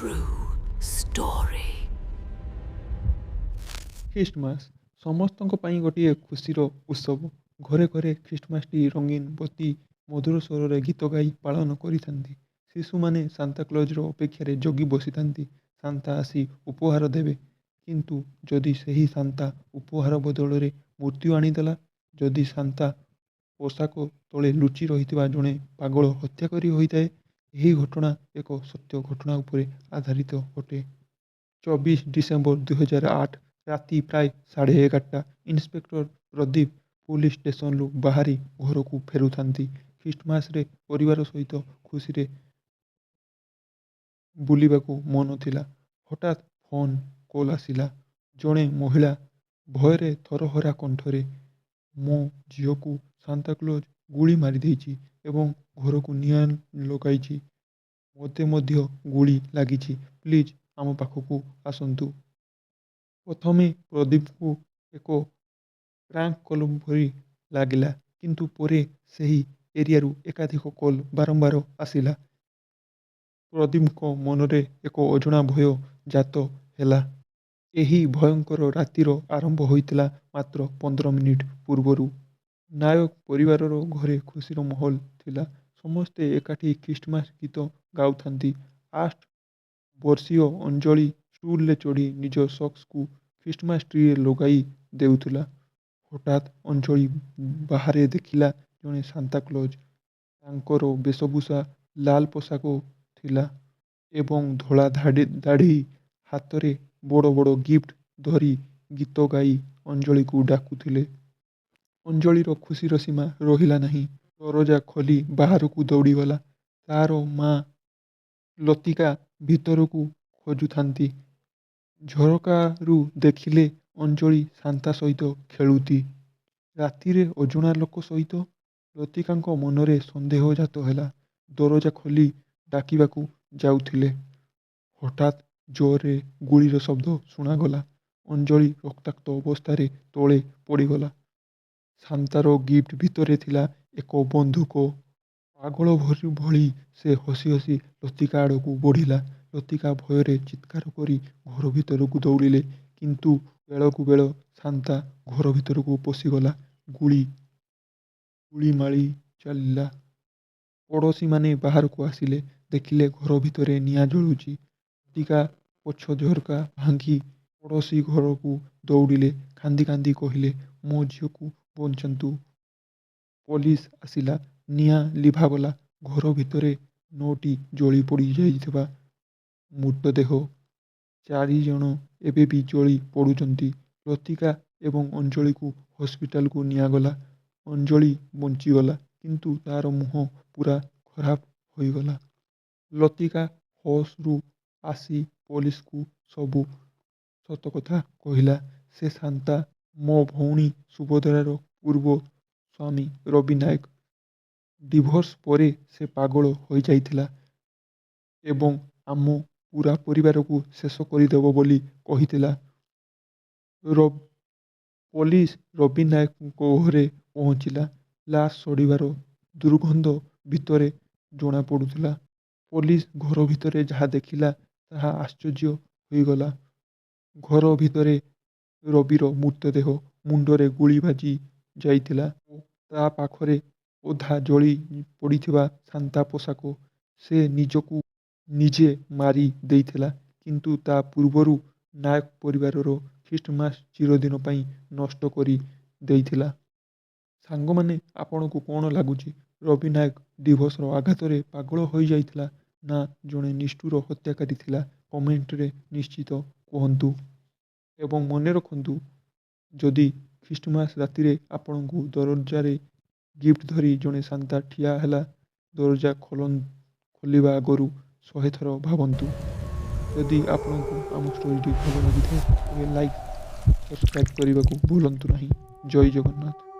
true story. Christmas ସମସ୍ତଙ୍କ ପାଇଁ ଗୋଟିଏ ଖୁସିର ଉତ୍ସବ। ଘରେ ଘରେ ଖ୍ରୀଷ୍ଟମାସଟି ରଙ୍ଗୀନ ବତୀ, ମଧୁର ସ୍ୱରରେ ଗୀତ ଗାଇ ପାଳନ କରିଥାନ୍ତି। ଶିଶୁମାନେ ସାନ୍ତାକ୍ଲଜର ଅପେକ୍ଷାରେ ଜଗି ବସିଥାନ୍ତି, ସାନ୍ତା ଆସି ଉପହାର ଦେବେ। କିନ୍ତୁ ଯଦି ସେହି ସାନ୍ତା ଉପହାର ବଦଳରେ ମୃତ୍ୟୁ ଆଣିଦେଲା? ଯଦି ସାନ୍ତା ପୋଷାକ ତଳେ ଲୁଚି ରହିଥିବା ଜଣେ ପାଗଳ ହତ୍ୟାକାରୀ ହୋଇଥାଏ? ଏହି ଘଟଣା ଏକ ସତ୍ୟ ଘଟଣା ଉପରେ ଆଧାରିତ ଅଟେ। 24 ଡିସେମ୍ବର 2008, ରାତି ପ୍ରାୟ 11:30। ଇନ୍ସପେକ୍ଟର ପ୍ରଦୀପ ପୋଲିସ ଷ୍ଟେସନରୁ ବାହାରି ଘରକୁ ଫେରୁଥାନ୍ତି। ଖ୍ରୀଷ୍ଟମାସରେ ପରିବାର ସହିତ ଖୁସିରେ ବୁଲିବାକୁ ମନ ଥିଲା। ହଠାତ୍ ଫୋନ୍ କଲ୍ ଆସିଲା। ଜଣେ ମହିଳା ଭୟରେ ଥରହରା କଣ୍ଠରେ, ମୋ ଝିଅକୁ ସାନ୍ତାକ୍ଲଜ ଗୁଳି ମାରିଦେଇଛି ଏବଂ ଘରକୁ ନିଆଁ ଲଗାଇଛି। ମୋତେ ମଧ୍ୟ ଗୁଳି ଲାଗିଛି। ପ୍ଲିଜ୍ ଆମ ପାଖକୁ ଆସନ୍ତୁ। ପ୍ରଥମେ ପ୍ରଦୀପଙ୍କୁ ଏକ ପ୍ରାଙ୍କ କଲ୍ ଭଳି ଲାଗିଲା, କିନ୍ତୁ ପରେ ସେହି ଏରିଆରୁ ଏକାଧିକ କଲ୍ ବାରମ୍ବାର ଆସିଲା। ପ୍ରଦୀପଙ୍କ ମନରେ ଏକ ଅଜଣା ଭୟ ଜାତ ହେଲା। ଏହି ଭୟଙ୍କର ରାତିର ଆରମ୍ଭ ହୋଇଥିଲା ମାତ୍ର 15 ମିନିଟ୍ ପୂର୍ବରୁ। ନାୟକ ପରିବାରର ଘରେ ଖୁସିର ମାହୋଲ ଥିଲା। ସମସ୍ତେ ଏକାଠି ଖ୍ରୀଷ୍ଟମାସ ଗୀତ ଗାଉଥାନ୍ତି। 8 ବର୍ଷୀୟ ଅଞ୍ଜଳି ଷ୍ଟୁଲରେ ଚଢ଼ି ନିଜ ସକ୍ସକୁ ଖ୍ରୀଷ୍ଟମାସ ଟ୍ରିରେ ଲଗାଇ ଦେଉଥିଲା। ହଠାତ୍ ଅଞ୍ଜଳି ବାହାରେ ଦେଖିଲା ଜଣେ ସାନ୍ତାକ୍ଲଜ। ତାଙ୍କର ବେଶଭୂଷା ଲାଲ ପୋଷାକ ଥିଲା ଏବଂ ଧଳା ଦାଢ଼ି। ହାତରେ ବଡ଼ ବଡ଼ ଗିଫ୍ଟ ଧରି ଗୀତ ଗାଇ ଅଞ୍ଜଳିକୁ ଡାକୁଥିଲେ। ଅଞ୍ଜଳିର ଖୁସିର ସୀମା ରହିଲା ନାହିଁ। ଦରଜା ଖୋଲି ବାହାରକୁ ଦୌଡ଼ିଗଲା। ତାର ମା ଲତିକା ଭିତରକୁ ଖୋଜୁଥାନ୍ତି। ଝରକାରୁ ଦେଖିଲେ ଅଞ୍ଜଳି ସାନ୍ତା ସହିତ ଖେଳୁତି। ରାତିରେ ଅଜଣା ଲୋକ ସହିତ? ଲତିକାଙ୍କ ମନରେ ସନ୍ଦେହ ଜାତ ହେଲା। ଦରଜା ଖୋଲି ଡାକିବାକୁ ଯାଉଥିଲେ, ହଠାତ୍ ଜୋରରେ ଗୁଳିର ଶବ୍ଦ ଶୁଣାଗଲା। ଅଞ୍ଜଳି ରକ୍ତାକ୍ତ ଅବସ୍ଥାରେ ତଳେ ପଡ଼ିଗଲା। ସାନ୍ତାର ଗିଫ୍ଟ ଭିତରେ ଥିଲା ଏକ ବନ୍ଧୁକ। ପାଗଳ ଭଳି ସେ ହସି ହସି ଲତିକା ଆଡ଼କୁ ବଢ଼ିଲା। ଲତିକା ଭୟରେ ଚିତ୍କାର କରି ଘର ଭିତରକୁ ଦୌଡ଼ିଲେ। କିନ୍ତୁ ବେଳକୁ ବେଳ ସାନ୍ତା ଘର ଭିତରକୁ ପଶିଗଲା। ଗୁଳି ମାରି ଚାଲିଲା। ପଡ଼ୋଶୀମାନେ ବାହାରକୁ ଆସିଲେ। ଦେଖିଲେ ଘର ଭିତରେ ନିଆଁ ଜଳୁଛି। ଲତିକା ପଛ ଝରକା ଭାଙ୍ଗି ପଡ଼ୋଶୀ ଘରକୁ ଦୌଡ଼ିଲେ। କାନ୍ଦି କାନ୍ଦି କହିଲେ, ମୋ ଝିଅକୁ ବଞ୍ଚାନ୍ତୁ। ପୋଲିସ ଆସିଲା। ନିଆଁ ଲିଭାଗଲା। ଘର ଭିତରେ ନଅଟି ଜଳି ପୋଡ଼ି ଯାଇଥିବା ମୃତଦେହ। ଚାରିଜଣ ଏବେ ବି ଜଳି ପୋଡୁଛନ୍ତି। ଲତିକା ଏବଂ ଅଞ୍ଜଳିକୁ ହସ୍ପିଟାଲକୁ ନିଆଗଲା। ଅଞ୍ଜଳି ବଞ୍ଚିଗଲା, କିନ୍ତୁ ତାର ମୁହଁ ପୂରା ଖରାପ ହୋଇଗଲା। ଲତିକା ହୋସରୁ ଆସି ପୋଲିସକୁ ସବୁ ସତକଥା କହିଲା। ସେ ସାନ୍ତା ମୋ ଭଉଣୀ ସୁଭଦ୍ରାର ପୂର୍ବ ସ୍ୱାମୀ ରବି ନାୟକ। ଡିଭୋର୍ସ ପରେ ସେ ପାଗଳ ହୋଇଯାଇଥିଲା ଏବଂ ଆମ ପୂରା ପରିବାରକୁ ଶେଷ କରିଦେବ ବୋଲି କହିଥିଲା। ପୋଲିସ ରବି ନାୟକଙ୍କ ଘରେ ପହଞ୍ଚିଲା। ଲାଶ ସଢ଼ିବାର ଦୁର୍ଗନ୍ଧ ଭିତରେ ଜଣାପଡ଼ୁଥିଲା। ପୋଲିସ ଘର ଭିତରେ ଯାହା ଦେଖିଲା, ତାହା ଆଶ୍ଚର୍ଯ୍ୟ ହୋଇଗଲା। ଘର ଭିତରେ ରବିର ମୃତଦେହ। ମୁଣ୍ଡରେ ଗୁଳି ବାଜି ଯାଇଥିଲା ଓ ତା ପାଖରେ ଅଧା ଜଳି ପଡ଼ିଥିବା ସାନ୍ତା ପୋଷାକ। ସେ ନିଜକୁ ନିଜେ ମାରି ଦେଇଥିଲା, କିନ୍ତୁ ତା ପୂର୍ବରୁ ନାୟକ ପରିବାରର ଖ୍ରୀଷ୍ଟମାସ ଚିରଦିନ ପାଇଁ ନଷ୍ଟ କରି ଦେଇଥିଲା। ସାଙ୍ଗମାନେ, ଆପଣଙ୍କୁ କ'ଣ ଲାଗୁଛି, ରବି ନାୟକ ଡିଭୋର୍ସର ଆଘାତରେ ପାଗଳ ହୋଇଯାଇଥିଲା ନା ଜଣେ ନିଷ୍ଠୁର ହତ୍ୟାକାରୀ ଥିଲା? କମେଣ୍ଟରେ ନିଶ୍ଚିତ କୁହନ୍ତୁ। ଏବଂ ମନେ ରଖନ୍ତୁ, ଯଦି ଖ୍ରୀଷ୍ଟମାସ ରାତିରେ ଆପଣଙ୍କୁ ଦରଜାରେ ଗିଫ୍ଟ ଧରି ଜଣେ ସାନ୍ତା ଠିଆ ହେଲା, ଦରଜା ଖୋଲିବା ଆଗରୁ 100 ଥର ଭାବନ୍ତୁ। ଯଦି ଆପଣଙ୍କୁ ଆମ ଷ୍ଟୋରିଟି ଭଲ ଲାଗିଥାଏ, ତେବେ ଲାଇକ୍, ସବସ୍କ୍ରାଇବ୍ କରିବାକୁ ଭୁଲନ୍ତୁ ନାହିଁ। ଜୟ ଜଗନ୍ନାଥ।